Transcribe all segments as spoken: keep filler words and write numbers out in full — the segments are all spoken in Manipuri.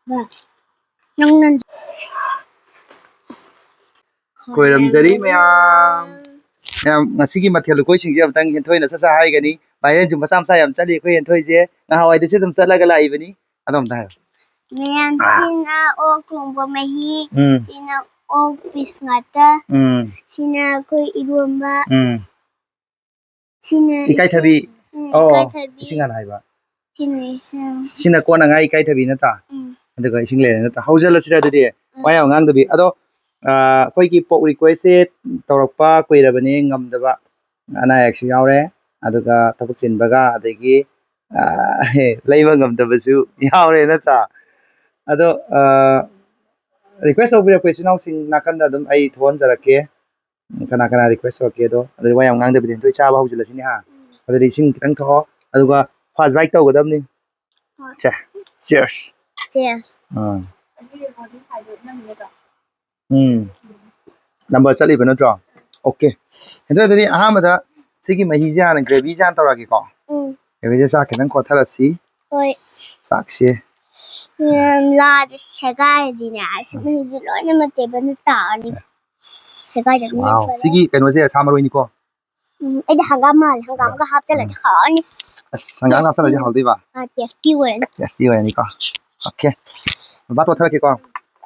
ꯅꯪꯅ ꯈꯣꯏꯔꯝꯖꯔꯤ ꯃꯌꯥꯝ꯫ ꯃꯌꯥꯝ, ꯉꯁꯤꯒꯤ ꯃꯊꯦꯜ ꯂꯨꯀꯣꯏꯁꯤꯡꯁꯦ ꯑꯃꯨꯛꯇꯪ ꯍꯦꯟꯊꯣꯏꯅ ꯁꯠ ꯁꯠ ꯍꯥꯏꯒꯅꯤ꯫ ꯚꯥꯏꯔꯦꯜꯁꯨ ꯃꯆꯥ ꯃꯆꯥ ꯌꯥꯝ ꯆꯠꯂꯤ ꯑꯩꯈꯣꯏ ꯍꯦꯟꯊꯣꯏꯁꯦ꯫ ꯅꯍꯥꯟꯋꯥꯏꯗꯩꯁꯨ ꯑꯗꯨꯝ ꯆꯠꯂꯒ ꯂꯥꯛꯏꯕꯅꯤ꯫ ꯑꯗꯣ ꯑꯝꯇ ꯍꯥꯏꯌꯣ꯫ ꯃꯌꯥꯝ, ꯑꯥ꯫ ꯁꯤꯅ ꯑꯣꯛ ꯊꯣꯡꯕ ꯃꯍꯤ, ꯎꯝ꯫ ꯁꯤꯅ ꯑꯣꯛ ꯄꯤꯁ ꯉꯥꯛꯇ, ꯎꯝ꯫ ꯁꯤꯅ ꯑꯩꯈꯣꯏ ꯏꯔꯣꯝꯕ, ꯎꯝ꯫ ꯁꯤꯅ ꯏꯀꯥꯏꯊꯕꯤ꯫ ꯏꯁꯤꯡ, ꯎꯝ, ꯑꯣ, ꯏꯀꯥꯏꯊꯕꯤ꯫ ꯏꯁꯤꯡ ꯍꯥꯟꯅ ꯍꯥꯏꯕ꯫ ꯁꯤꯅ ꯏꯁꯤꯡ꯫ ꯁꯤꯅ ꯀꯣꯟꯅ ꯉꯥ ꯏꯀꯥꯏꯊꯕꯤ ꯅꯠꯇ꯭ꯔꯥ? ꯎꯝ꯫ ꯑꯗꯨꯒ ꯏꯁꯤꯡ ꯂꯩꯔꯦ ꯅꯠꯇ꯭ꯔꯥ? ꯍꯧꯖꯤꯜꯂꯁꯤꯔ ꯑꯗꯨꯗꯤ? ꯎꯝ꯫ ꯋꯥ ꯌꯥꯝ ꯉꯥꯡꯗꯕꯤ꯫ ꯑꯗꯣ, ꯑ, ꯑꯩꯈꯣꯏꯒꯤ ꯄꯣꯛ ꯔꯤꯀ꯭ꯋꯦꯁꯁꯦ ꯇꯧꯔꯛꯄ ꯀꯨꯏꯔꯕꯅꯤ, ꯉꯝꯗꯕ ꯑꯅꯥ ꯑꯌꯦꯛꯁꯨ ꯌꯥꯎꯔꯦ, ꯑꯗꯨꯒ ꯊꯕꯛ ꯆꯤꯟꯕꯒ, ꯑꯗꯒꯤ, ꯑ, ꯂꯩꯕ ꯉꯝꯗꯕꯁꯨ ꯌꯥꯎꯔꯦ ꯅꯠꯇ꯭ꯔꯥ? ꯑꯗꯣ, ꯑ, ꯔꯤꯀ꯭ꯋꯦꯁ ꯇꯧꯕꯤꯔꯛꯄ ꯏꯆꯤꯟ ꯏꯅꯥꯎꯁꯤꯡ ꯅꯥꯀꯟꯗ ꯑꯗꯨꯝ ꯑꯩ ꯊꯣꯛꯍꯟꯖꯔꯛꯀꯦ꯫ ꯀꯅꯥ ꯀꯅꯥ ꯔꯤꯀ꯭ꯋꯦꯁ ꯇꯧꯔꯛꯀꯦ ꯑꯗꯣ? ꯑꯗꯨꯗꯤ ꯋꯥ ꯌꯥꯝ ꯉꯥꯡꯗꯕꯤꯗ ꯍꯦꯟꯊꯣꯏ ꯆꯥꯕ ꯍꯧꯖꯤꯜꯂꯁꯤꯅꯦ, ꯍꯥ? ꯎꯝ꯫ ꯑꯗꯨꯗꯤ ꯏꯁꯤꯡ ꯈꯤꯇꯪ ꯊꯛꯑꯣ, ꯑꯗꯨꯒ ꯐꯥꯁ ꯕꯥꯏꯠ ꯇꯧꯒꯗꯕꯅꯤ꯫ ꯍꯣꯏ꯫ ꯁꯦ, ꯆꯤꯌꯔꯁ꯫ ꯆꯤꯌꯔꯁ꯫ ꯑꯥ꯫ ꯎꯝ꯫ ꯅꯝꯕꯔ ꯆꯠꯂꯤꯕ ꯅꯠꯇ꯭ꯔꯣ? ꯑꯣꯀꯦ꯫ ꯍꯦꯟꯊꯣꯏ, ꯑꯗꯨꯗꯤ ꯑꯍꯥꯟꯕꯗ ꯁꯤꯒꯤ ꯃꯍꯤꯁꯦ ꯍꯥꯟꯅ, ꯒ꯭ꯔꯦꯚꯤꯁꯦ ꯍꯥꯟꯅ ꯇꯧꯔꯛꯑꯒꯦꯀꯣ꯫ ꯎꯝ꯫ ꯒ꯭ꯔꯦꯚꯤꯁꯦ ꯆꯥꯛ ꯈꯤꯇꯪ ꯀꯣꯊꯔꯁꯤ꯫ ꯍꯣꯏ꯫ ꯆꯥꯛꯁꯦ꯫ ꯎꯝ, ꯂꯥꯁꯦ ꯁꯦꯒꯥꯏꯔꯗꯤꯅꯦ, ꯑꯁꯤ ꯃꯍꯤꯁꯦ ꯂꯣꯏꯅꯃꯛ ꯇꯦꯕꯜꯗ ꯇꯥꯔꯅꯤ꯫ ꯁꯦꯒꯥꯏꯔꯅꯤ ꯋꯥꯎ, ꯐꯖꯅ꯫ ꯁꯤꯒꯤ ꯀꯩꯅꯣꯁꯦ ꯁꯥ ꯃꯔꯣꯏꯅꯤꯀꯣ꯫ ꯎꯝ, ꯑꯩꯗꯤ ꯍꯪꯒꯥꯝ ꯃꯥꯜꯂꯦ꯫ ꯍꯪꯒꯥꯝꯒ ꯍꯥꯞꯆꯜꯂꯗꯤ ꯎꯝ꯫ ꯍꯥꯎꯔꯅꯤ꯫ ꯑꯁ, ꯍꯪꯒꯥꯝ ꯍꯥꯞꯆꯜꯂꯗꯤ ꯇꯦꯁꯇꯤ꯫ ꯍꯥꯎꯗꯣꯏꯕ? ꯑꯥ, ꯇꯦꯁꯇꯤ ꯑꯣꯏꯔꯅꯤ꯫ ꯇꯦꯁꯇꯤ ꯑꯣꯏꯔꯅꯤꯀꯣ꯫ ꯑꯣꯀꯦ꯫ ꯕꯕꯥ ꯇꯣꯠꯊꯔꯛꯀꯦꯀꯣ꯫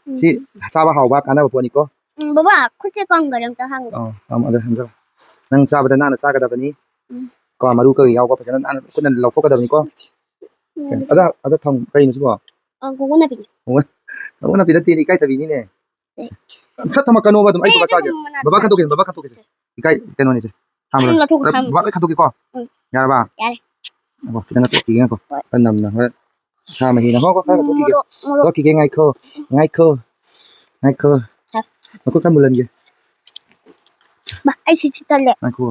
ꯎꯝ꯫ ꯁꯤ ꯆꯥꯕ ꯍꯥꯎꯕ ꯀꯥꯟꯅꯕ ꯄꯣꯠꯅꯤꯀꯣ꯫ ꯎꯝ, ꯕꯕꯥ, ꯈꯨꯠꯁꯦ ꯀꯪꯈꯔꯦ, ꯑꯝꯇ ꯍꯥꯡꯉꯣ꯫ ꯑꯣ, ꯑꯝ-, ꯑꯗ ꯍꯥꯡꯖꯔꯣ꯫ ꯅꯪ ꯆꯥꯕꯗ ꯅꯥꯟꯅ ꯆꯥꯒꯗꯕꯅꯤ꯫ ꯎꯝ꯫ ꯀꯣ, ꯃꯔꯨ ꯀꯩ ꯌꯥꯎꯕ ꯐꯖꯅ ꯅꯥꯟꯅ ꯈꯨꯠꯅ ꯂꯧꯊꯣꯛꯀꯗꯕꯅꯤꯀꯣ꯫ ꯎꯝ꯫ ꯑꯗ, ꯑꯗ ꯊꯝ-, ꯀꯩꯅꯣ ꯁꯤꯕꯣ? ꯑ, ꯀꯣꯀꯣꯅꯠ ꯄꯤꯛꯅꯤ꯫ ꯀꯣꯀꯣꯅꯠ, ꯀꯣꯀꯣꯅꯠ ꯄꯤꯛ ꯅꯠꯇꯦꯅꯦ, ꯏꯀꯥꯏꯊꯕꯤꯅꯤꯅꯦ꯫ ꯑꯦ꯫ ꯁꯠ ꯊꯝꯃ ꯀꯩꯅꯣꯕ ꯑꯗꯨꯝ, ꯑꯩ ꯑꯩ ꯕꯕꯥ ꯆꯥꯒꯦ꯫ ꯑꯗꯨꯝ ꯃꯅꯥ ꯕꯕꯥ ꯈꯟꯇꯣꯛꯀꯦ, ꯕꯕꯥ ꯈꯟꯇꯣꯛꯀꯦꯁꯦ꯫ ꯏꯀꯥꯏ, ꯀꯩꯅꯣꯅꯤꯁꯦ꯫ ꯍꯥꯡꯕ꯭ꯔꯣ? ꯅꯪ ꯂꯧꯊꯣꯛꯈꯣ, ꯕꯕꯥ, ꯍꯥꯡꯕ꯭ꯔꯣ? ꯕꯕꯥ ꯂꯣꯏ ꯈꯟꯇꯣꯛꯀꯦꯀꯣ꯫ ꯎꯝ꯫ ꯌꯥꯔꯕ? ꯌꯥꯔꯦ꯫ ꯑꯣ, ꯈꯤꯇꯪ ꯈꯟꯇꯣꯛꯈꯤꯒꯦ, ꯉꯥꯏꯈꯣ꯫ ꯍꯣꯏ꯫ ꯈꯔ ꯅꯝꯅ ꯍꯣꯔꯦꯟ ꯁꯥ ꯃꯍꯤꯅ꯫ ꯍꯣ, ꯍꯣ, ꯈꯔ ꯈꯟꯇꯣꯛꯈꯤꯒꯦ꯫ ꯃꯣꯔꯣꯛ, ꯃꯣꯔꯣꯛ꯫ ꯈꯟꯇꯣꯛꯈꯤꯒꯦ, ꯉꯥꯏꯈꯣ꯫ ꯉꯥꯏꯈꯣ꯫ ꯉꯥꯏꯈꯣ꯫ ꯍꯥ꯫ ꯃꯈꯨꯠ ꯈꯔ ꯃꯨꯜꯍꯟꯒꯦ꯫ ꯕꯥ, ꯑꯩ ꯁꯤ ꯆꯤꯛꯇꯜꯂꯦ꯫ ꯉꯥꯏꯈꯣ꯫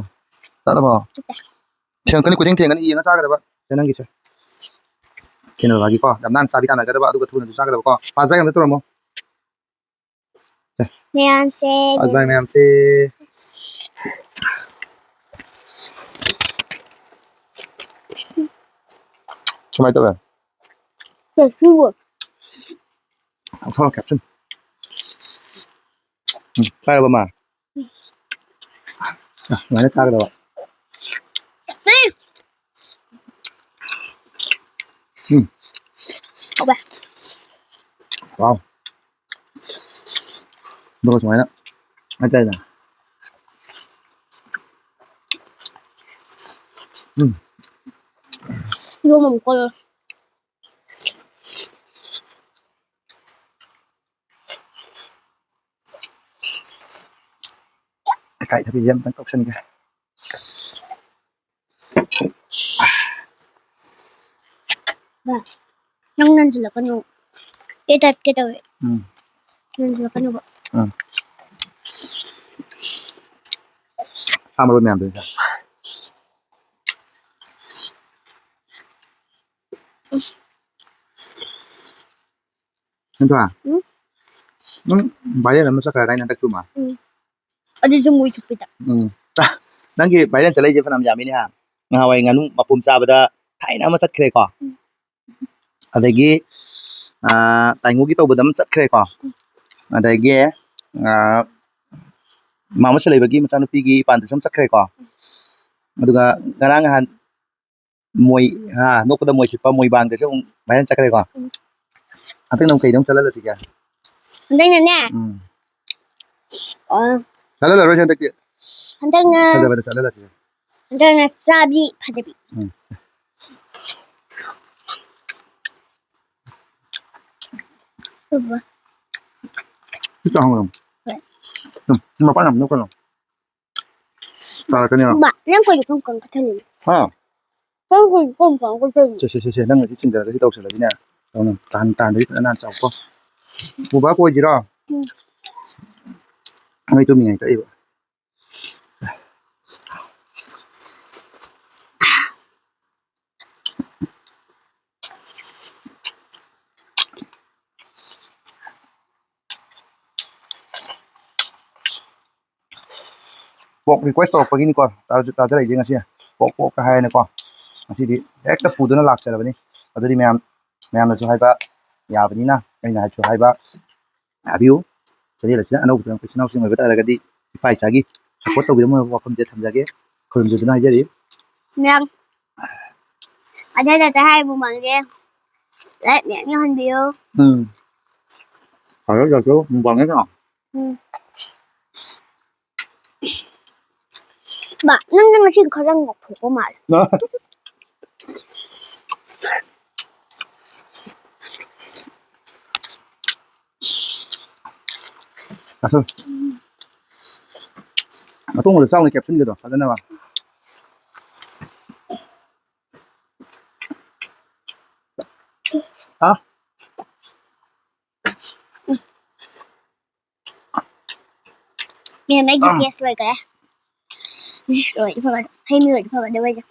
ꯇꯠꯂꯕꯣ? ꯆꯤꯛꯇꯦ꯫ ꯊꯦꯡꯉꯛꯀꯅꯤ, ꯈꯨꯊꯦꯡ ꯊꯦꯡꯉꯀꯅꯤ, ꯌꯦꯡꯉ ꯆꯥꯒꯗꯕ꯫ ꯁꯦ, ꯅꯪꯒꯤꯁꯦ꯫ ꯀꯩꯅꯣ ꯕꯕꯥꯒꯤꯀꯣ, ꯌꯥꯝ ꯅꯥꯟꯅ ꯆꯥꯕꯤ ꯇꯥꯟꯅꯒꯗꯕ, ꯑꯗꯨꯒ ꯊꯨꯅꯁꯨ ꯆꯥꯒꯗꯕꯀꯣ꯫ ꯐꯥꯁ ꯕ꯭ꯔꯦꯛ ꯑꯝꯇ ꯇꯧꯔꯝꯃꯣ꯫ ꯃꯌꯥꯝꯁꯦ, ꯐꯥꯁ ꯕ꯭ꯔꯦꯛ ꯃꯌꯥꯝꯁꯦ꯫ ꯀꯃꯥꯏ ꯇꯧꯋꯦ? ꯇꯦꯁꯇꯤ ꯑꯣꯏ꯫ ꯊꯣꯛꯂꯛꯀꯦ ꯍꯥꯞꯆꯤꯟ꯫ ꯎꯝ, ꯄꯥꯏꯔꯕ ꯃꯥ? ꯑ, ꯑꯗꯨꯃꯥꯏꯅ ꯊꯥꯒꯗꯕ꯫ ꯎꯝ꯫ ꯍꯥꯎꯕ꯫ ꯋꯥꯎ꯫ ꯑꯗꯨꯒ ꯁꯨꯃꯥꯏꯅ ꯍꯥꯏꯇꯥꯔꯦꯅꯦ꯫ ꯎꯝ꯫ ꯏꯔꯣꯝꯕ ꯑꯃꯨꯛ ꯀꯣꯠꯂꯣ꯫ ꯏꯀꯥꯏ ꯊꯕꯤꯁꯦ ꯑꯝꯇꯪ ꯇꯧꯁꯟꯒꯦ꯫ ꯕꯥ, ꯅꯪ ꯅꯟꯁꯤꯜꯂꯛꯀꯅꯨ꯫ ꯑꯦ ꯇꯠꯀꯦ ꯇꯧꯋꯦ꯫ ꯎꯝ꯫ ꯅꯟꯁꯤꯜꯂꯛꯀꯅꯨꯕ꯫ ꯎꯝ꯫ ꯁꯥ ꯃꯔꯣꯏ ꯃꯌꯥꯝꯗꯨꯅ꯫ ꯁꯦꯟꯊꯣꯏ, ꯎꯝ? ꯅꯪ viral ꯑꯃ ꯆꯠꯈ꯭ꯔꯗꯥꯏꯅꯦ ꯍꯟꯗꯛꯇꯨꯃ? ꯎꯝ꯫ ꯑꯗꯨꯁꯨ ꯃꯣꯏ ꯊꯨꯞꯄꯤꯗ꯫ ꯎꯝ꯫ ꯅꯪꯒꯤ viral ꯆꯠꯂꯛꯏꯁꯦ ꯐꯅꯌꯥꯝ ꯌꯥꯝꯃꯤꯅꯦ ꯍꯥ? ꯅꯍꯥꯟꯋꯥꯏ ꯉꯥꯅꯨ ꯃꯄꯨꯝ ꯆꯥꯕꯗ ꯊꯥꯏꯅ ꯑꯃ ꯆꯠꯈ꯭ꯔꯦꯀꯣ? ꯎꯝ꯫ ꯑꯗꯒꯤ, ꯑꯥ, ꯇꯥꯏꯉꯣꯒꯤ ꯇꯧꯕꯗ ꯑꯃ ꯆꯠꯈ꯭ꯔꯦꯀꯣ? ꯎꯝ꯫ ꯑꯗꯒꯤ, ꯑꯥ, ꯃꯥꯃ ꯁꯤꯂꯩꯕꯒꯤ ꯃꯆꯥꯅꯨꯄꯤꯒꯤ ꯄꯥꯟꯗꯁꯨ ꯑꯃ ꯆꯠꯈ꯭ꯔꯦꯀꯣ? ꯎꯝ꯫ ꯑꯗꯨꯒ ꯉꯔꯥꯡ ꯅꯍꯥꯟ ꯃꯣꯏ, ꯍꯥ, ꯅꯣꯛꯄꯗ ꯃꯣꯏ ꯁꯤꯠꯄ ꯃꯣꯏꯕꯥꯡꯗꯁꯨ ꯑꯃꯨꯛ viral ꯆꯠꯈ꯭ꯔꯦꯀꯣ? ꯎꯝ꯫ ꯍꯟꯗꯛꯅ ꯑꯃꯨꯛ ꯀꯩꯗ ꯑꯃꯨꯛ ꯆꯠꯍꯜꯂꯁꯤꯒꯦ? ꯍꯟꯗꯛꯅꯅꯦ? ꯎꯝ꯫ ꯑ꯫ ꯆꯠꯍꯜꯂꯔꯣꯏꯁꯦ ꯍꯟꯗꯛꯇꯤ꯫ ꯍꯟꯗꯛꯅ ꯐꯖꯕꯗ ꯆꯠꯍꯜꯂꯁꯤꯒꯦ꯫ ꯍꯟꯗꯛꯅ ꯆꯥꯕꯤ ꯐꯖꯕꯤ꯫ ꯎꯝ꯫ ꯎꯕ꯫ ꯁꯤ ꯆꯥꯎꯍꯜꯂꯣ꯫ ꯍꯣꯏ꯫ ꯎꯝ, ꯃꯄꯥꯟ ꯌꯥꯝ ꯅꯣꯛꯀꯅꯨ꯫ ꯇꯥꯔꯛꯀꯅꯤ꯫ ꯕꯥ, ꯅꯪ ꯀꯩꯅꯣ ꯀꯔꯝ ꯀꯥꯟ ꯀꯛꯊꯠꯂꯤꯅꯣ? ꯍꯥ? ꯅꯪ ꯀꯩꯅꯣ ꯀꯔꯝ ꯀꯥꯟ ꯀꯛꯊꯠꯂꯤꯅꯣ? ꯁꯦ, ꯁꯦ, ꯁꯦ, ꯁꯦ, ꯅꯪ ꯍꯧꯖꯤꯛ ꯆꯤꯡꯊꯔꯒ ꯁꯤ ꯇꯧꯁꯜꯂꯗꯤꯅꯦ꯫ ꯇꯧꯅꯨ꯫ ꯇꯥꯟ-, ꯇꯥꯟꯗꯗꯤ ꯐꯖꯅ ꯍꯥꯟꯅ ꯆꯥꯎꯀꯣ꯫ ꯎꯄꯨ ꯚꯥꯞ ꯑꯣꯏꯗ꯭ꯔꯤꯔꯣ? ꯎꯝ꯫ ꯃꯩ ꯇꯨꯝꯃꯤꯉꯩ ꯀꯛꯏꯕ꯫ ꯄꯣꯛ request ꯇꯧꯔꯛꯄꯒꯤꯅꯤꯀꯣ, ꯇꯥꯖ-, ꯇꯥꯖꯔꯛꯏꯁꯦ ꯉꯁꯤ꯫ ꯄꯣꯛ, ꯄꯣꯛꯀ ꯍꯥꯏꯅꯀꯣ꯫ ꯉꯁꯤꯗꯤ ꯍꯦꯛꯇ ꯄꯨꯗꯨꯅ ꯂꯥꯛꯆꯔꯕꯅꯤ꯫ ꯑꯗꯨꯗꯤ ꯃꯌꯥꯝ, ꯃꯌꯥꯝꯅꯁꯨ ꯍꯥꯏꯕ ꯌꯥꯕꯅꯤꯅ, ꯑꯩꯅ ꯍꯥꯏꯁꯨ ꯍꯥꯏꯕ, ꯌꯥꯕꯤꯌꯨ꯫ ꯆꯦꯅꯦꯜ ꯑꯁꯤꯅ ꯑꯅꯧꯕ ꯆꯪꯉꯛꯄ ꯏꯆꯤꯟ ꯏꯅꯥꯎꯁꯤꯡ ꯑꯣꯏꯕ ꯇꯥꯔꯒꯗꯤ ꯏꯄꯥ ꯏꯆꯥꯒꯤ ꯁꯞꯄꯣꯔꯠ ꯇꯧꯕꯤꯔꯝꯃꯣ ꯍꯥꯏꯕ ꯋꯥꯐꯝꯁꯦ ꯊꯝꯖꯒꯦ꯫ ꯈꯨꯔꯨꯝꯖꯗꯨꯅ ꯍꯥꯏꯖꯔꯤ꯫ ꯃꯌꯥꯝ ꯑꯗꯨꯗ ꯍꯥꯏꯕꯨ ꯃꯥꯡꯒꯦ꯫ ꯂꯥꯏꯛ ꯃꯌꯥꯝ ꯌꯧꯍꯟꯕꯤꯌꯨ꯫ ꯎꯝ꯫ ꯐꯔꯦ, ꯗꯥꯛꯇꯔ, ꯃꯨꯛꯕꯥꯡꯅꯦ ꯀꯩꯅꯣ? ꯎꯝ꯫ ꯕꯥ, ꯅꯪ, ꯅꯪ ꯉꯁꯤ ꯈꯔ ꯉꯧꯊꯣꯛꯄ ꯃꯥꯜꯂꯦ꯫ ꯑꯊꯨꯝ꯫ ꯑꯇꯣꯡꯕꯗꯣ ꯆꯥꯎꯅ ꯀꯦꯞꯁꯤꯟꯒꯗꯣ ꯐꯖꯅꯕ꯫ ꯍꯥ? ꯃꯦꯝ, ꯑꯩꯒꯤ ꯑꯝ꯫ ꯇꯦꯁ ꯂꯣꯏꯈ꯭ꯔꯦ꯫ ꯂꯣꯏꯔꯗꯤ ꯐꯕ, ꯍꯩ ꯃꯍꯤ ꯑꯣꯏꯔꯗꯤ ꯐꯕ, ꯑꯗꯨ ꯑꯣꯏꯔꯗꯤ꯫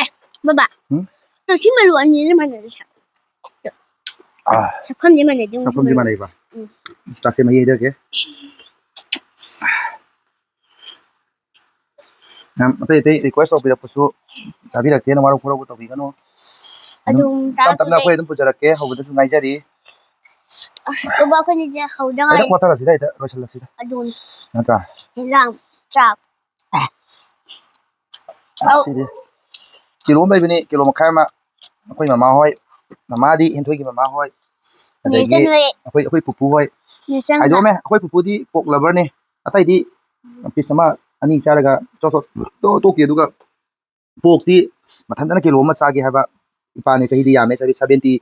ꯑꯦ, ꯕꯕꯥ, ꯎꯝ? ꯇꯨꯜꯁꯤ ꯃꯔꯨ ꯑꯅꯤꯁꯦ ꯃꯥꯟꯅꯗꯦ ꯁꯥ-, ꯑꯥ꯫ ꯁꯛꯐꯝꯗꯤ ꯃꯥꯟꯅꯗꯦ, ꯃꯁꯤ ꯁꯛꯐꯝꯗꯤ ꯃꯔꯨ꯫ ꯃꯥꯟꯅꯩꯕ? ꯎꯝ꯫ ꯆꯥꯁꯦ, ꯃꯍꯤ ꯍꯩꯊꯒꯦ꯫ ꯃꯌꯥꯝ ꯑꯇꯩ ꯑꯇꯩ request ꯇꯧꯕꯤꯔꯛꯄꯁꯨ ꯇꯥꯕꯤꯔꯛꯇꯦꯅ ꯋꯥꯔꯧ ꯄꯨꯔꯧꯕ ꯇꯧꯕꯤꯒꯅꯨ꯫ ꯑꯗꯨꯝ ꯑꯗꯨꯝ ꯇꯞ ꯇꯞꯅ ꯇꯥꯛꯄꯗ ꯑꯩꯈꯣꯏ ꯑꯗꯨꯝ ꯄꯨꯖꯔꯛꯀꯦ, ꯍꯧꯕꯗꯁꯨ ꯉꯥꯏꯖꯔꯤ꯫ ꯑꯁ, ꯕꯕꯥ, ꯑꯩꯈꯣꯏꯅꯤꯁꯦ ꯍꯧꯗ ꯍꯦꯛꯇ ꯉꯥꯏꯔꯤ꯫ ꯀꯣꯠꯊꯔꯁꯤꯗ, ꯍꯦꯛꯇ ꯂꯣꯏꯁꯤꯜꯂꯁꯤꯗ꯫ ꯑꯗꯨꯅꯤ꯫ ꯅꯠꯇ꯭ꯔꯥ? ꯍꯦꯟꯖꯥꯡ, ꯆꯥꯛ꯫ ꯑꯧ꯫ ꯁꯤꯗꯤ ꯀꯤꯂꯣ ꯑꯃ ꯂꯩꯕꯅꯤ, ꯀꯤꯂꯣ ꯃꯈꯥꯏ ꯑꯃ꯫ ꯑꯩꯈꯣꯏ ꯃꯃꯥ ꯍꯣꯏ, ꯃꯃꯥꯗꯤ ꯍꯦꯟꯊꯣꯏꯒꯤ ꯃꯃꯥ ꯍꯣꯏ, ꯑꯗꯒꯤ ꯅꯦꯆꯟ ꯍꯣꯏ꯫ ꯑꯩꯈꯣꯏ, ꯑꯩꯈꯣꯏ ꯄꯨꯄꯨ ꯍꯣꯏ꯫ ꯅꯦꯆꯟ ꯍꯥꯏꯗꯣꯛꯑꯝꯃꯦ, ꯑꯩꯈꯣꯏ ꯄꯨꯄꯨꯗꯤ pork lover ꯅꯤ꯫ ꯑꯇꯩꯗꯤ piece ꯑꯃ ꯑꯅꯤ ꯆꯥꯔꯒ ꯆꯣ-, ꯆꯣ-, ꯇꯣ-, ꯇꯣꯛꯈꯤ꯫ ꯑꯗꯨꯒ pork ꯇꯤ ꯃꯊꯟꯇꯅ ꯀꯤꯂꯣ ꯑꯃ ꯆꯥꯒꯦ ꯍꯥꯏꯕ ꯏꯄꯥꯅꯦ꯫ ꯆꯍꯤꯗꯤ ꯌꯥꯝꯃꯦ, ꯆꯍꯤ seventy,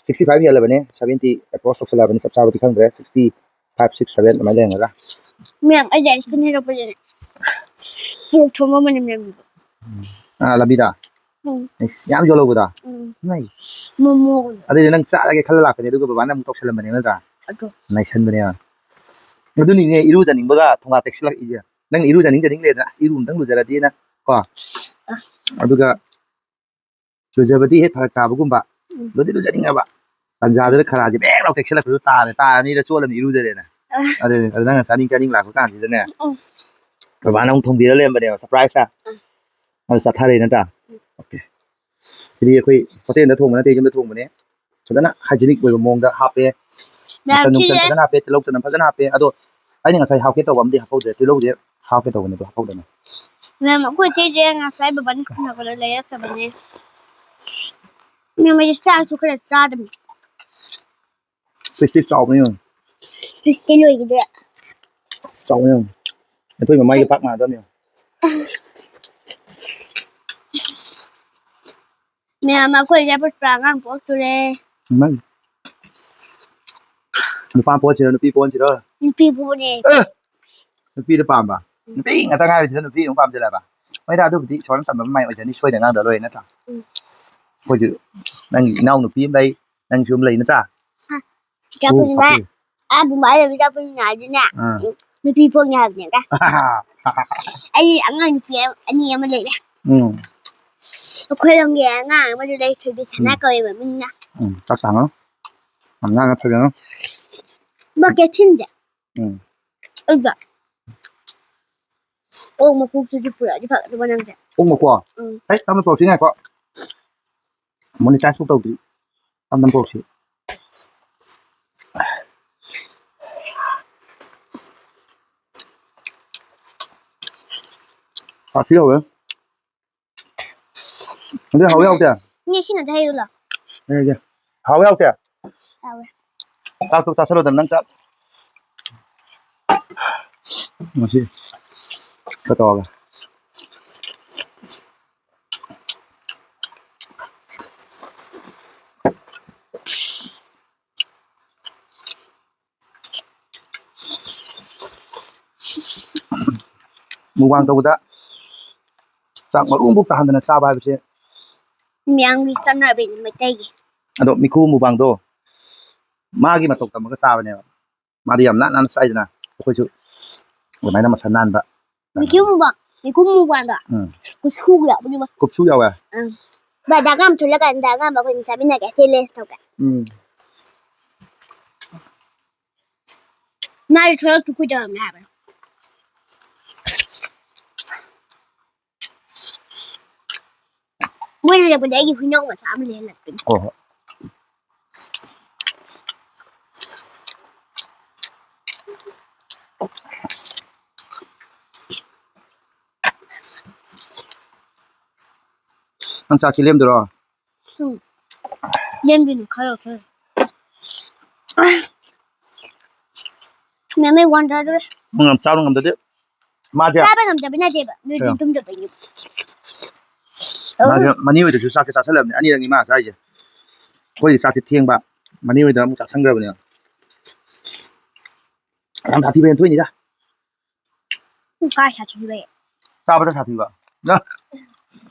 sixty five ꯍꯦꯜꯂꯕꯅꯦ, seventy approach ꯇꯧꯁꯜꯂꯛꯑꯕꯅꯤ, ꯆꯞ ꯆꯥꯕꯗꯤ ꯈꯪꯗ꯭ꯔꯦ, sixty five, six, seven ꯑꯗꯨꯃꯥꯏꯅ ꯂꯩꯔꯝꯒꯗ꯭ꯔꯥ꯫ ꯃꯌꯥꯝ, ꯑꯩꯗꯤ ice cream ꯂꯩꯔꯛꯄꯁꯦ pork ꯊꯣꯡꯕ ꯃꯅꯝ ꯅꯝꯃꯦꯕ꯫ ꯑꯥ, ꯂꯝꯕꯤꯗ? ꯎꯝ꯫ ꯑꯩꯁ, ꯌꯥꯝ ꯌꯣꯜꯍꯧꯕꯗꯣ? ꯎꯝ꯫ ꯏꯃꯥꯏ꯫ ꯃꯣꯃꯣꯒꯨꯝꯕ꯫ ꯑꯗꯨꯗꯤ ꯅꯪ ꯆꯥꯔꯒꯦ ꯈꯜꯂ ꯂꯥꯛꯄꯅꯦ, ꯑꯗꯨꯒ ꯕꯕꯥꯅ ꯑꯃꯨꯛ ꯇꯧꯁꯜꯂꯝꯕꯅꯦ ꯅꯠꯇ꯭ꯔꯥ? ꯑꯗꯨ꯫ ꯅꯩꯁꯟꯕꯅꯦꯕ꯫ ꯑꯗꯨꯅꯤꯅꯦ, ꯏꯔꯨꯖꯅꯤꯡꯕꯒ ꯊꯣꯡꯒꯥ ꯇꯦꯛꯁꯤꯜꯂꯛꯏꯁꯦ꯫ ꯅꯪ ꯏꯔꯨꯖꯅꯤꯡ ꯖꯅꯤꯡ ꯂꯩꯗꯅ, "ꯑꯁ, ꯏꯔꯨ ꯑꯝꯇꯪ ꯂꯨꯖꯔꯗꯤꯅ", ꯀꯣ? ꯑ꯫ ꯑꯗꯨꯒ ꯂꯨꯖꯕꯗꯤ ꯍꯦꯛ ꯐꯔꯛ ꯇꯥꯕꯒꯨꯝꯕ꯫ ꯎꯝ꯫ ꯂꯨꯗꯤ ꯂꯨꯖꯅꯤꯡꯉꯕ꯫ ꯇꯟꯖꯥꯗꯨꯗ ꯈꯔꯥꯁꯦ ꯕꯦꯛ ꯂꯥꯎ ꯇꯦꯛꯁꯤꯜꯂꯛꯄꯗꯨ ꯇꯥꯔꯦ꯫ ꯇꯥꯔꯅꯤꯗ ꯆꯣꯠꯂꯅꯤ ꯏꯔꯨꯖꯔꯦꯅ꯫ ꯑ꯫ ꯑꯗꯨꯅꯤ, ꯑꯗꯨ ꯅꯪꯅ ꯆꯥꯅꯤꯡ ꯆꯥꯅꯤꯡ ꯂꯥꯛꯄ ꯀꯥꯟꯁꯤꯗꯅꯦ꯫ ꯎꯝ꯫ ꯕꯕꯥꯅ ꯑꯃꯨꯛ ꯊꯣꯡꯕꯤꯔ ꯂꯩꯔꯝꯕꯅꯦꯕ, surprise ꯇ꯫ ꯎꯝ꯫ ꯑꯗꯨ ꯆꯥꯊꯔꯦ ꯅꯠꯇ꯭ꯔꯥ? ꯎꯝ꯫ ꯑꯣꯀꯦ꯫ ꯁꯤꯗꯤ ꯑꯩꯈꯣꯏ ꯍꯣꯇꯦꯜꯗ ꯊꯣꯡꯕ ꯅꯠꯇꯦ, ꯌꯨꯝꯗ ꯊꯣꯡꯕꯅꯦ꯫ ꯐꯖꯅ ꯍꯥꯏꯖꯤꯅꯤꯛ ꯑꯣꯏꯕ ꯃꯑꯣꯡꯗ ꯍꯥꯞꯄꯦ꯫ ꯃꯌꯥꯝ ꯃꯆꯜ ꯅꯨꯡꯆꯜ ꯁꯤꯁꯦ ꯐꯖꯅ ꯍꯥꯞꯄꯦ, ꯇꯤꯜꯍꯧ ꯆꯅꯝ ꯐꯖꯅ ꯍꯥꯞꯄꯦ꯫ ꯑꯗꯣ ꯑꯩꯅ ꯉꯁꯥꯏ ꯍꯥꯞꯀꯦ ꯇꯧꯕ ꯑꯃꯗꯤ ꯍꯥꯞꯍꯧꯗ꯭ꯔꯦ, ꯇꯤꯜꯍꯧꯁꯦ ꯍꯥꯞꯀꯦ ꯇꯧꯕꯅꯦ, ꯑꯗꯣ ꯍꯥꯞꯍꯧꯗ꯭ꯔꯦ꯫ ꯃꯌꯥꯝ ꯑꯩꯈꯣꯏ ꯆꯦꯁꯦ ꯉꯁꯥꯏ ꯕꯕꯥꯅ ꯊꯤꯜꯂꯛꯄꯗ ꯂꯩꯔꯛꯈ꯭ꯔꯕꯅꯦ꯫ ꯃꯌꯥꯝ ꯑꯩꯁꯦ ꯆꯥꯛꯁꯨ ꯈꯔ ꯆꯥꯗꯕꯅꯤ꯫ ꯄꯤꯁꯇꯤ ꯆꯥꯎꯕꯅꯤ ꯌꯦꯡꯉꯨ꯫ ꯄꯤꯁꯇꯤ ꯂꯣꯏꯈꯤꯗ꯭ꯔꯦ꯫ ꯆꯥꯎꯕꯅꯤ ꯌꯦꯡꯉꯨ꯫ ꯑꯩꯈꯣꯏ ꯃꯃꯥꯏꯒ ꯄꯥꯛ ꯃꯥꯟꯅꯗꯕꯅꯤ ꯌꯦꯡꯉꯨ꯫ ꯃꯌꯥꯝ ꯑꯩꯈꯣꯏꯁꯦ ꯄꯨꯁꯄꯥ ꯑꯉꯥꯡ ꯄꯣꯛꯇꯣꯔꯦ꯫ ꯏꯃꯥꯏ꯫ ꯅꯨꯄꯥ ꯄꯣꯛꯍꯟꯁꯤꯔꯣ, ꯅꯨꯄꯤ ꯄꯣꯛꯍꯟꯁꯤꯔꯣ? ꯅꯨꯄꯤ ꯄꯣꯛꯑꯅꯦ꯫ ꯑꯦ! ꯅꯨꯄꯤꯗ ꯄꯥꯝꯕ? ꯅꯨꯄꯤ ꯉꯥꯛꯇ ꯉꯥꯏꯕꯁꯤꯗ ꯅꯨꯄꯤ ꯑꯃꯨꯛ ꯄꯥꯝꯁꯤꯜꯂꯛꯑꯕ? ꯍꯣꯏꯗ, ꯑꯗꯨꯕꯨꯗꯤ ꯏꯁꯣꯔꯅ ꯇꯝꯕ ꯑꯃ ꯃꯥꯏ ꯑꯣꯏꯖꯅꯤ, ꯁꯣꯏꯗꯅ ꯉꯥꯡꯗ ꯂꯣꯏꯔꯦ ꯅꯠꯇ꯭ꯔꯥ? ꯎꯝ꯫ ꯑꯩꯈꯣꯏꯁꯨ ꯅꯪꯒꯤ ꯏꯅꯥꯎ ꯅꯨꯄꯤ ꯑꯃ ꯂꯩ, ꯅꯪꯁꯨ ꯑꯃ ꯂꯩ ꯅꯠꯇ꯭ꯔꯥ? ꯍꯥ, ꯏꯆꯥꯄꯨꯅꯤꯃ, ꯐꯥꯄꯨ꯫ ꯑꯥ, ꯕꯨꯝꯕꯥ ꯂꯩꯕ ꯏꯆꯥꯄꯨꯅꯤꯅ ꯍꯥꯏꯗꯤꯅꯦ, ꯑꯥ꯫ ꯎꯝ, ꯅꯨꯄꯤ ꯄꯣꯛꯅꯤ ꯍꯥꯏꯕꯅꯦ꯫ ꯑꯩ ꯑꯉꯥꯡ ꯅꯨꯄꯤ ꯑꯃ, ꯑꯅꯤ ꯑꯃ ꯂꯩꯔꯦ꯫ ꯎꯝ꯫ ꯑꯩꯈꯣꯏ ꯂꯝꯒꯤ ꯑꯉꯥꯡ ꯑꯃꯁꯨ ꯂꯩ, ꯊꯣꯏꯕꯤ ꯁꯅꯥ ꯎꯝ꯫ ꯀꯧꯋꯦꯕ ꯃꯤꯡꯅ꯫ ꯎꯝ, ꯆꯥꯛ ꯊꯥꯡꯉꯣ꯫ ꯑꯉꯥꯡ ꯅꯠꯇ꯭ꯔꯒꯅ? ꯃꯥ ꯀꯦꯞꯁꯤꯟꯁꯦ꯫ ꯎꯝ꯫ ꯑꯗꯨꯗ ꯑꯣꯛ ꯃꯀꯣꯛꯇꯨꯗꯤ ꯄꯨꯔꯛꯑꯗꯤ ꯐꯒꯗꯕ ꯅꯪꯁꯦ꯫ ꯑꯣꯛ ꯃꯀꯣꯛ? ꯎꯝ꯫ ꯍꯦ, ꯇꯞꯅ ꯄꯨꯔꯛꯁꯤ, ꯉꯥꯏꯈꯣ꯫ Monetize ꯐꯥꯎ ꯇꯧꯗ꯭ꯔꯤ꯫ ꯇꯞꯅ ꯄꯨꯔꯛꯁꯤ꯫ ꯁꯥꯊꯤ ꯌꯧꯋꯦ꯫ ꯑꯗꯨ ꯍꯥꯎꯏ ꯍꯥꯎꯇꯦ? ꯏꯅꯦ, ꯁꯤꯅ ꯍꯩꯔꯨꯂꯣ꯫ ꯍꯩꯔꯒꯦ꯫ ꯍꯥꯎꯏ ꯍꯥꯎꯇꯦ? ꯍꯥꯎꯋꯦ꯫ ꯆꯥꯛꯇꯣ ꯆꯥꯁꯜꯂꯣꯗꯅ ꯅꯪ ꯆꯥꯛ꯫ ꯉꯁꯤ ꯈꯔ ꯇꯧꯔꯒ꯫ Mukbang ꯇꯧꯕꯗ ꯆꯥꯛ ꯃꯔꯨ ꯑꯃꯐꯥꯎ ꯇꯥꯍꯟꯗꯅ ꯆꯥꯕ ꯍꯥꯏꯕꯁꯦ ꯃꯌꯥꯝꯒꯤ ꯆꯠꯅꯕꯤꯅꯤ ꯃꯩꯇꯩꯒꯤ꯫ ꯑꯗꯣ ꯃꯤꯈꯨ mukbangꯗꯣ ꯃꯥꯒꯤ ꯃꯇꯧ ꯇꯝꯃꯒ ꯆꯥꯕꯅꯦꯕ꯫ ꯃꯥꯗꯤ ꯌꯥꯝ ꯅꯥꯟ ꯅꯥꯟꯅ ꯆꯥꯏꯗꯅ, ꯑꯩꯈꯣꯏꯁꯨ ꯑꯗꯨꯃꯥꯏꯅ ꯃꯁꯥ ꯅꯥꯟꯕ꯫ ꯃꯤꯈꯨ mukbang, ꯃꯤꯈꯨ mukbangꯗꯣ꯫ ꯎꯝ꯫ ꯀꯨꯞꯁꯨ ꯌꯥꯎꯕꯅꯦꯕ꯫ ꯀꯨꯞꯁꯨ ꯌꯥꯎꯋꯦ? ꯎꯝ꯫ ꯚꯥꯏ, ꯗꯥ ꯀꯥꯝ ꯊꯣꯛꯂꯛꯀꯥꯟꯗ ꯗꯥ ꯀꯥꯝ ꯑꯩꯈꯣꯏꯅ ꯆꯥꯃꯤꯟꯅꯒꯦ꯫ ꯁꯤ ꯂꯦꯟꯁ ꯇꯧꯒꯦ꯫ ꯎꯝ꯫ ꯃꯥꯗꯤ ꯊꯣꯛꯂꯛꯇꯨ ꯀꯨꯏꯗꯧꯔꯕꯅꯦ ꯍꯥꯏꯕ꯫ ꯃꯣꯏꯅ ꯍꯜꯂꯛꯄꯗ ꯑꯩꯒꯤ ꯍꯨꯏꯅꯥꯎ ꯃꯆꯥ ꯑꯃ ꯂꯩꯍꯜꯂꯛꯇꯣꯏꯅꯤ꯫ ꯍꯣꯏ, ꯍꯣꯏ꯫ ꯅꯪ ꯆꯥꯛꯁꯤ ꯂꯦꯝꯗꯣꯏꯔꯣ? ꯎꯝ꯫ ꯂꯦꯝꯗꯣꯏꯅꯤ, ꯈꯔ ꯂꯧꯊꯣꯛꯑ꯫ ꯃꯦꯝ, ꯑꯩ ꯋꯥꯟꯊꯗꯣꯔꯦ꯫ ꯅꯪ ꯌꯥꯝ ꯆꯥꯕ ꯉꯝꯗꯗꯤ꯫ ꯃꯥꯁꯦ ꯆꯥꯕ ꯉꯝꯗꯕ ꯅꯠꯇꯦꯕ, ꯅꯨꯡꯊꯤꯟ ꯀꯩꯅꯣ? ꯇꯨꯝꯗꯕꯩꯅꯦ꯫ ꯃꯥꯁꯦ ꯃꯅꯤ ꯍꯣꯏꯗꯁꯨ ꯆꯥꯛꯁꯦ ꯆꯥꯁꯜꯂꯕꯅꯦ, ꯑꯅꯤꯔꯛꯅꯤ ꯃꯥ ꯆꯥꯏꯁꯦ꯫ ꯑꯩꯈꯣꯏꯗꯤ ꯆꯥꯛꯁꯦ ꯊꯦꯡꯕ, ꯃꯅꯤ ꯍꯣꯏꯗ ꯑꯃꯨꯛ ꯆꯥꯁꯟꯈ꯭ꯔꯕꯅꯦ꯫ ꯌꯥꯝ ꯁꯥꯊꯤꯕ ꯍꯦꯟꯊꯣꯛꯏꯅꯤꯗ꯫ ꯀꯥꯏ ꯁꯥꯊꯤꯕ? ꯆꯥꯕꯗ ꯁꯥꯊꯤꯕ꯫ ꯅ-,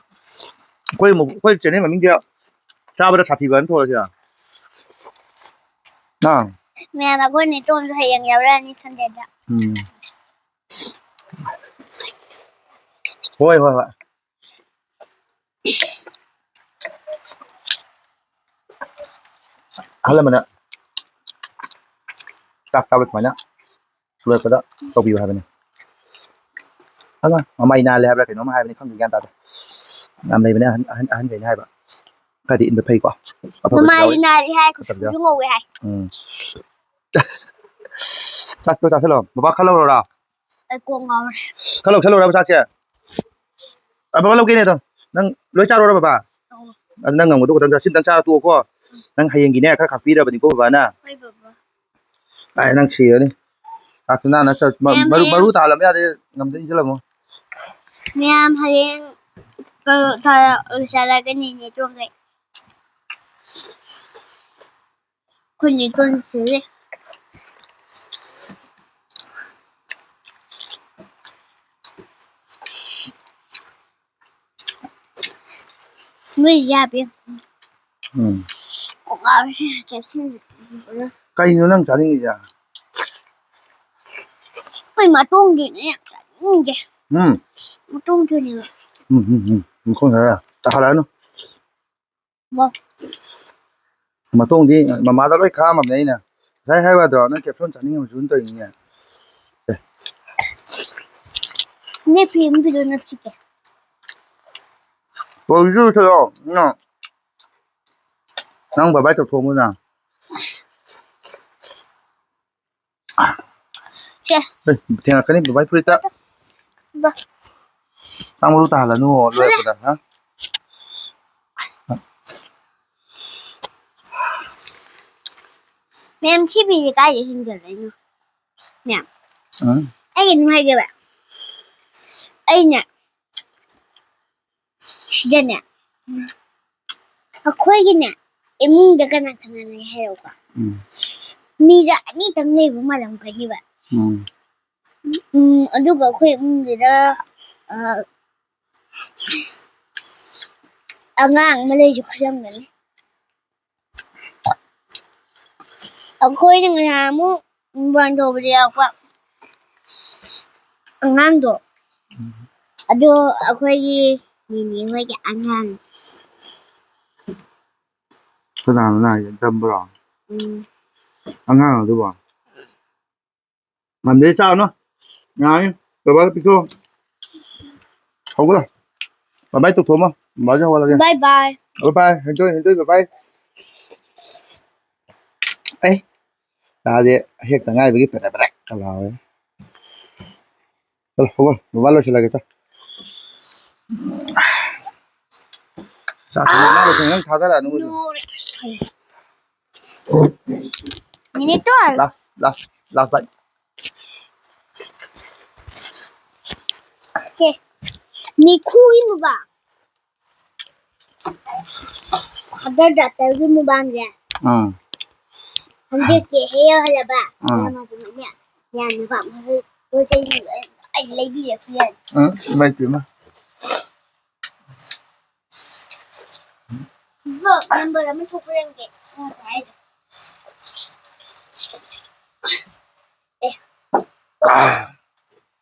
ꯑꯩꯈꯣꯏ ꯃꯨ-, ꯑꯩꯈꯣꯏ ꯆꯦꯅꯦꯜ ꯃꯃꯤꯡꯁꯦ ꯆꯥꯕꯗ ꯁꯥꯊꯤꯕ ꯍꯥꯏꯅ ꯊꯣꯛꯂꯁꯤꯔ? ꯑꯥ꯫ ꯃꯌꯥꯝ, ꯑꯩꯈꯣꯏ ꯅꯦꯇꯣꯟꯁꯨ ꯍꯌꯦꯡ ꯌꯥꯎꯔꯛꯑꯅꯤ ꯁꯟꯗꯦꯗ꯫ ꯎꯝ꯫ ꯍꯣꯏ, ꯍꯣꯏ, ꯍꯣꯏ꯫ ꯑꯍꯜ ꯂꯃꯟꯅ ꯆꯥꯛ ꯆꯥꯕ ꯁꯨꯃꯥꯏꯅ ꯂꯣꯏꯔꯛꯄꯗ ꯇꯧꯕꯤꯌꯨ ꯍꯥꯏꯕꯅꯤ꯫ ꯑꯃ ꯃꯃꯥꯏ ꯅꯥꯜꯂꯦ ꯍꯥꯏꯕ꯭ꯔꯥ ꯀꯩꯅꯣꯝ ꯍꯥꯏꯕꯅꯤ, ꯈꯪꯗꯦ, ꯒ꯭ꯌꯥꯟ ꯇꯥꯗꯦ꯫ ꯌꯥꯝ ꯂꯩꯕꯅꯦ ꯑꯍꯟ, ꯑꯍꯟ, ꯑꯍꯟꯈꯩꯅ ꯍꯥꯏꯕ꯫ ꯈꯔꯗꯤ ꯏꯟꯕ ꯐꯩꯀꯣ꯫ ꯑꯐꯕꯁꯨ ꯃꯃꯥꯏꯗꯤ ꯌꯥꯎꯋꯤ, ꯅꯥꯜꯂꯤ ꯍꯥꯏ, ꯐꯠꯇꯕꯁꯨ ꯀꯨꯆꯨꯁꯨ ꯌꯥꯎꯋꯤ꯫ ꯉꯧꯋꯦ ꯍꯥꯏ꯫ ꯎꯝ꯫ ꯆꯥꯛꯇꯣ ꯆꯥꯁꯤꯜꯂꯣ꯫ ꯕꯕꯥ ꯈꯔ ꯂꯧꯔꯣꯔꯥ? ꯑꯩ ꯀꯣꯛ ꯉꯥꯎꯔꯦ꯫ ꯈꯔ ꯂꯧꯁꯜꯂꯨꯔꯕ ꯆꯥꯛꯁꯦ? ꯑ, ꯕꯕꯥ ꯂꯧꯒꯦꯅꯦ ꯑꯗꯣ꯫ ꯅꯪ ꯂꯣꯏ ꯆꯥꯔꯨꯔꯕ ꯕꯕꯥ? ꯑꯧ꯫ ꯑꯗꯨ ꯅꯪ ꯉꯝꯒꯗꯧ ꯈꯛꯇꯪ ꯆꯥ-, ꯁꯤꯝꯇꯪ ꯆꯥꯔ ꯇꯣꯛꯑꯣꯀꯣ꯫ ꯅꯪ ꯍꯌꯦꯡꯒꯤꯅꯦ ꯈꯔ ꯈꯥꯛꯄꯤꯔꯕꯅꯤꯀꯣ ꯕꯕꯥꯅ꯫ ꯍꯣꯏ, ꯕꯕꯥ꯫ ꯑꯥꯏ, ꯅꯪ ꯁꯤꯔꯅꯤ꯫ ꯆꯥꯛꯇꯨ ꯅꯥꯟꯅ ꯆꯠ-, ꯃ-, ꯃꯌꯥꯝ ꯃꯔꯨ, ꯍꯌꯦꯡ ꯃꯔꯨ ꯇꯥꯍꯜꯂꯝꯕ ꯌꯥꯗꯦ, ꯉꯝꯗ ꯏꯟꯁꯤꯜꯂꯝꯃꯣ꯫ ꯃꯌꯥꯝ ꯍꯌꯦꯡ ꯄꯔꯣꯊꯥ ꯆꯥꯔꯛꯀꯅꯤ ꯅꯦꯇꯣꯟꯈꯩ꯫ ꯑꯩꯈꯣꯏ ꯅꯦꯇꯣꯟ ꯁꯤꯔꯦ꯫ ꯃꯣꯏ ꯌꯥꯕꯤ꯫ ꯎꯝ꯫ ꯀꯣꯛ ꯉꯥꯎꯔꯦ, ꯀꯦꯞꯁꯤꯟ꯫ ꯀꯩꯅꯣ ꯅꯪ ꯆꯥꯅꯤꯡꯉꯤꯁꯦ? ꯑꯩꯈꯣꯏ ꯃꯇꯣꯡꯗꯨꯅꯦ ꯌꯥꯝ ꯆꯥꯅꯤꯡꯉꯤꯁꯦ꯫ ꯎꯝ꯫ ꯃꯇꯣꯡꯗꯨꯅꯦꯕ꯫ ꯎꯝ, ꯎꯝ, ꯎꯝ꯫ ꯃꯈꯣꯡ ꯁꯥꯏ꯫ ꯇꯥꯍꯜꯂꯛꯑꯅꯨ꯫ ꯃꯥ꯫ ꯃꯇꯣꯡꯗꯤ ꯃꯃꯥꯗ ꯂꯣꯏ ꯈꯥꯛꯑꯝꯃꯕꯅꯦ ꯑꯩꯅ꯫ ꯉꯁꯥꯏ ꯍꯥꯏꯕ ꯌꯥꯗ꯭ꯔꯣ? ꯅꯪ ꯀꯦꯞꯁꯨꯟ ꯆꯥꯅꯤꯡꯉꯝꯃꯁꯨ ꯑꯗꯨꯝ ꯇꯧꯔꯤꯅꯤꯅꯦ꯫ ꯑꯦ꯫ ꯅꯦ ꯐꯤ ꯑꯃ ꯄꯤꯔꯛꯑꯣ, ꯅꯞꯁꯤꯒꯦ꯫ ꯀꯣꯜꯁꯨ ꯂꯣꯏꯁꯜꯂꯣ꯫ ꯅꯪ, ꯅꯪ ꯕꯥꯏ ꯕꯥꯏ ꯇꯧꯊꯣꯛꯑꯝꯃꯣ ꯅꯪ꯫ ꯁꯦ꯫ ꯑꯦ, ꯊꯦꯡꯉꯛꯀꯅꯤ ꯕꯥꯏ ꯕꯥꯏ ꯐꯨꯔꯤꯠꯇ꯫ ꯕꯥ꯫ ꯅꯪ ꯃꯔꯨ ꯇꯥꯍꯜꯂꯅꯨ ꯂꯣꯏꯔꯛꯄꯗ, ꯍꯥ? ꯃꯦꯝ, ꯁꯤ ꯐꯤꯁꯦ ꯀꯥꯏꯗ ꯁꯤꯟꯒꯗꯣꯏꯅꯣ? ꯃꯦꯝ, ꯎꯝ꯫ ꯑꯩ ꯀꯩꯅꯣꯝ ꯍꯥꯏꯒꯦꯕ꯫ ꯑꯩꯅꯦ, ꯁꯤꯗꯅꯦ, ꯑꯩꯈꯣꯏꯒꯤꯅꯦ, ꯏꯃꯨꯡꯗ ꯀꯅꯥ ꯀꯅꯥ ꯂꯩ ꯍꯥꯏꯔꯛꯎꯀꯣ꯫ ꯎꯝ꯫ ꯃꯤꯁꯦ ꯑꯅꯤꯇꯪ ꯂꯩꯕ ꯃꯥꯜꯂꯝꯒꯅꯤꯕ꯫ ꯎꯝ꯫ ꯎꯝ, ꯑꯗꯨꯒ ꯑꯩꯈꯣꯏ ꯏꯃꯨꯡꯁꯤꯗ, ꯑ, ꯑꯉꯥꯡ ꯑꯃ ꯂꯩꯁꯨ ꯈꯜꯂꯝꯒꯅꯤ꯫ ꯑꯩꯈꯣꯏꯅ ꯉꯍꯥꯟꯃꯨꯛ ꯃꯨꯛꯕꯥꯡ ꯇꯧꯕꯗ ꯌꯥꯎꯔꯛꯄ ꯑꯉꯥꯡꯗꯣ, ꯎꯝ꯫ ꯑꯗꯣ ꯑꯩꯈꯣꯏꯒꯤ ꯅꯤꯅꯦ ꯍꯣꯏꯒꯤ ꯑꯉꯥꯡ꯫ ꯀꯅꯥꯅꯣ ꯅꯥꯏꯁꯦ? ꯗꯝꯕ꯭ꯔꯣ? ꯎꯝ꯫ ꯑꯉꯥꯡ ꯑꯗꯨꯕꯣ? ꯉꯝꯗꯦ, ꯆꯥꯔꯨꯅꯨ꯫ ꯌꯥꯔꯅꯤ꯫ ꯕꯕꯥꯗ ꯄꯤꯊꯣꯛꯑꯣ꯫ ꯍꯧꯒꯠꯂꯣ꯫ ꯕꯥꯏ ꯕꯥꯏ ꯇꯧꯊꯣꯛꯑꯝꯃꯣ꯫ ꯕꯕꯥꯁꯨ ꯍꯧꯒꯠꯂꯒꯦ꯫ ꯕꯥꯏ ꯕꯥꯏ꯫ ꯕꯥꯏ ꯕꯥꯏ꯫ ꯍꯦꯟꯗꯣꯏ, ꯍꯦꯟꯗꯣꯏ, ꯕꯥꯏ ꯕꯥꯏ꯫ ꯑꯦ, ꯇꯥꯗꯦ꯫ ꯍꯦꯛꯇ ꯉꯥꯏꯕꯒꯤ ꯄꯦꯗ꯭ꯔꯦꯛ ꯄꯦꯗ꯭ꯔꯦꯛ ꯀ ꯂꯥꯎꯔꯦ꯫ ꯆꯠꯂꯣ, ꯍꯧꯒꯠꯂꯣ꯫ ꯕꯕꯥ ꯂꯣꯏꯁꯤꯜꯂꯒꯦ, ꯆꯣ꯫ ꯆꯥꯛ ꯊꯣꯡꯉꯣ, ꯅꯪ ꯂꯣꯏꯁꯤꯜꯂꯒ ꯅꯪ ꯊꯥꯗꯔꯛꯑꯅꯨ ꯍꯧꯖꯤꯛ꯫ Minute two. Last, last, last bite. ꯁꯦ, ꯃꯤꯈꯨꯒꯤ ꯃꯨꯛꯕꯥꯡ꯫ ꯈꯗꯔ ꯗꯥꯛꯇꯔꯒꯤ ꯃꯨꯛꯕꯥꯡꯁꯦ꯫ ꯎꯝ꯫ ꯍꯟꯗꯛꯀꯤ ꯍꯦꯛ ꯌꯧꯍꯜꯂꯕ꯫ ꯎꯝ꯫ ꯌꯥꯝꯅ ꯄꯥꯝꯕ ꯄꯣꯠ ꯆꯩꯁꯤꯡꯗꯣ ꯑꯩ ꯂꯩꯕꯤꯔꯁꯨ ꯌꯥꯅꯤ꯫ ꯎꯝ, ꯏꯃꯥꯏ ꯄꯦꯝꯃ꯫ ꯏꯕꯣ, ꯅꯝꯕꯔ ꯑꯃ ꯊꯣꯛꯄ꯭ꯔ ꯌꯦꯡꯒꯦ꯫ ꯉꯁꯥꯏ ꯍꯥꯏꯗꯣ꯫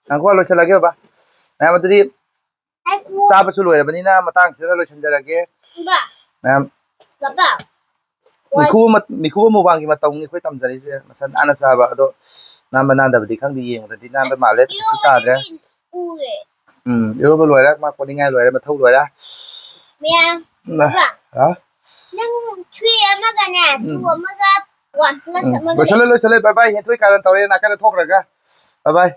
ꯉꯥꯏꯈꯣ, ꯂꯣꯏꯁꯤꯜꯂꯒꯦ ꯕꯕꯥ꯫ ꯃꯌꯥꯝ ꯑꯗꯨꯗꯤ ꯆꯥꯕꯁꯨ ꯂꯣꯏꯔꯕꯅꯤꯅ ꯃꯇꯥꯡꯁꯤꯗ ꯂꯣꯏꯁꯤꯟꯖꯔꯒꯦ꯫ ꯏꯕꯥ, ꯃꯌꯥꯝ ꯕꯕꯥ, ꯃꯤꯈꯨꯕ ꯃ-, ꯃꯤꯈꯨꯕ ꯃꯨꯛꯕꯥꯡꯒꯤ ꯃꯇꯧꯅꯤ ꯑꯩꯈꯣꯏ ꯇꯝꯖꯔꯤꯁꯦ꯫ ꯃꯁꯥ ꯅꯥꯟꯅ ꯆꯥꯕ꯫ ꯑꯗꯣ ꯅꯥꯟꯕ ꯅꯥꯟꯗꯕꯗꯤ ꯈꯪꯗꯦ, ꯌꯦꯡꯕꯗꯗꯤ ꯅꯥꯟꯕ ꯃꯥꯜꯂꯦ꯫ ꯀꯩꯁꯨ ꯇꯥꯗ꯭ꯔꯦ꯫ ꯎꯔꯦ꯫ ꯎꯝ, ꯏꯔꯨꯕ ꯂꯣꯏꯔꯦ, ꯃꯥ ꯀꯣꯠꯅꯤꯡꯉꯥꯏ ꯂꯣꯏꯔꯦ, ꯃꯊꯧ ꯂꯣꯏꯔꯦ꯫ ꯃꯌꯥꯝ ꯎꯝ, ꯍꯥ? ꯅꯪ ꯊ꯭ꯔꯤ ꯑꯃꯒꯅꯦ ꯇꯨ ꯑꯃꯒ ꯋꯥꯟ ꯄ꯭ꯂꯁ ꯎꯝ, ꯑꯃꯒ ꯂꯣꯏꯁꯜꯂꯦ ꯂꯣꯏꯁꯜꯂꯦ, ꯕꯥꯏ ꯕꯥꯏ꯫ ꯍꯦꯟꯊꯣꯏ ꯀꯥꯔꯟ ꯇꯧꯔꯦ, ꯅꯥꯀꯟꯗ ꯊꯣꯛꯈ꯭ꯔꯒ꯫ ꯕꯥꯏ ꯕꯥꯏ꯫